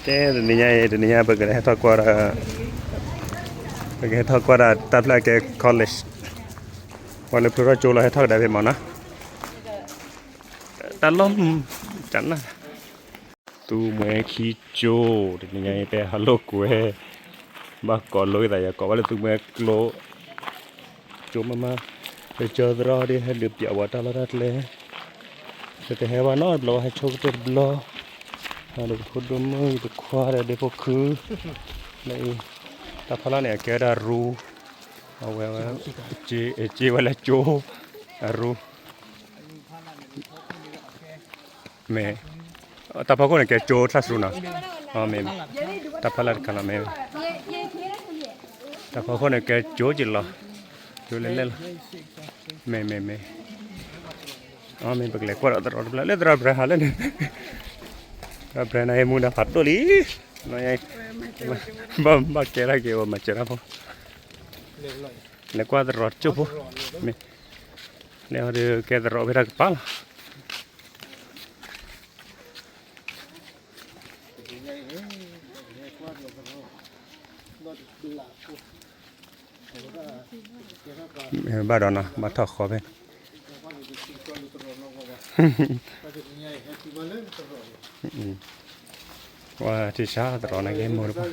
ကဲ တနံၤညါအံၤ တနံၤညါ ပကဟဲထီၣ်ကွၢ်ဒီး ပကဟဲထီၣ်ကွၢ်ဒီးတၢ်ဖျၢၣ်ကဲ college ပှၤလၢဖျိထီၣ်ကၠိလီၤ ဟဲထီၣ်ကဒါဖဲမးနီၤ တၢ်လီၢ် ကနၣ် သူမွဲခံကၠိ တနံၤညါအံၤ တဲဟးလိာ်ကွဲ ဘၣ်ကိးလိာ်သးယၤ ကိးဘၣ်လၢသူမွဲကျိ ကၠိမးမး ပကၠီသရၣ်ဒ် ဟဲဒုးပၠးဝဲတၢ်လီၢ်တၢ်ကျဲ ပတဟဲဘၣ်နီတဘျီ ဟဲဆိကတၢၢ်တဘျီ ဒီးပဖိဒိၣ်မုၣ်တခွါဒီးဒ့ဖိခု လၢအံၤ တၢ်ဖီလာ်န့ၣ် အကဲဝဲဒၣ်ရူ အဝဲ က့ဝဲလၢကၠိ အရူ မ့ၢ် တၢ်ဖီခိၣ်န့ၣ်ကဲကၠိ classroom နီၤ မ့ၢ် တၢ်ဖီလာ်တခါလီၤ မ့ၢ် တၢ်ဖီခိၣ်န့ၣ်ကဲကၠိက့ၤလီၤ ကၠိလဲၣ်လဲၣ်လီၤ မ့ၢ်မ့ၢ်မ့ၢ် မ့ၢ်ပကလဲၤကွၢ်ဒီးသရၣ်တဖျၢၣ် လၢသရၣ် Brand ဟးလၢန့ၣ် သရၣ် Brand နဟဲမူဒါဖးဒိၣ်လံ ဘၣ်ကဲထီၣ်က့ၤ ပမၤစၢၤတၢ်ဖိ လဲၤကွၢ်သရၣ်တကၠိၢ်ဖိ မ့ၢ် လဲၤအီၤဒီးကဲသရၣ်ဖဲတၢ်ကပၤလီၤ ဘၣ်ဒီးနီၤ ဘၣ်ထီၣ်ဃီဖဲ ဝဲထံၣ်ဆါသရၣ်နာ်က့မိၢ်တပၢ်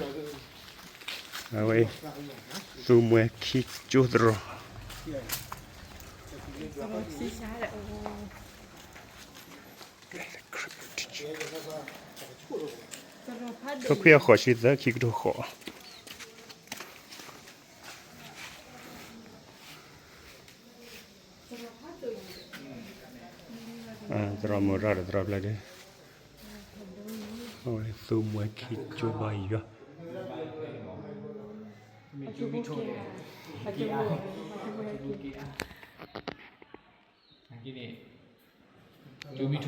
အဝဲ သူမွဲခံကၠိသရၣ် ထိခွံအဃိးဆံသၢ ခံကထိဃိး သရၣ်မုၣ်ရၣ်ဒီးသရၣ်ဖျၢၣ်ဒ့ အဝဲသူမွဲခံကၠိဘါယွၤ ကၠိမ့ၢ်ထိၣ်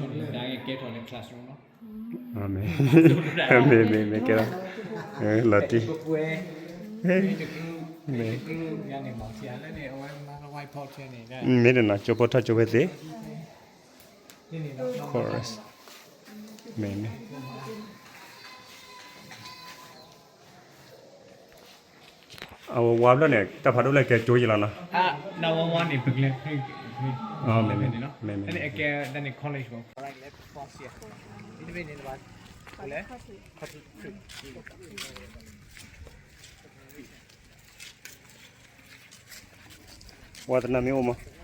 န့ၣ် ဒါကဲထီၣ်လၢ classroom နီၤ မ့ၢ်မ့ၢ်မ့ၢ်ကဲလီၤ လီၤတံၢ် မ့ၢ် မ့ၢ်တနီၤ ကၠိဖိထီၣ်ကၠိဝဲသ့ၣ် chorus မ့ၢ်မ့ၢ် အဝဲဝါဖျၢၣ်န့ၣ် တၢ်ဖးဒိၣ်လၢကဲကၠိယံလီၤနီၤ မ့ၢ်မ့ၢ် မ့ၢ်မ့ၢ် ဝါသနာမ့ၢ်အိၣ်မး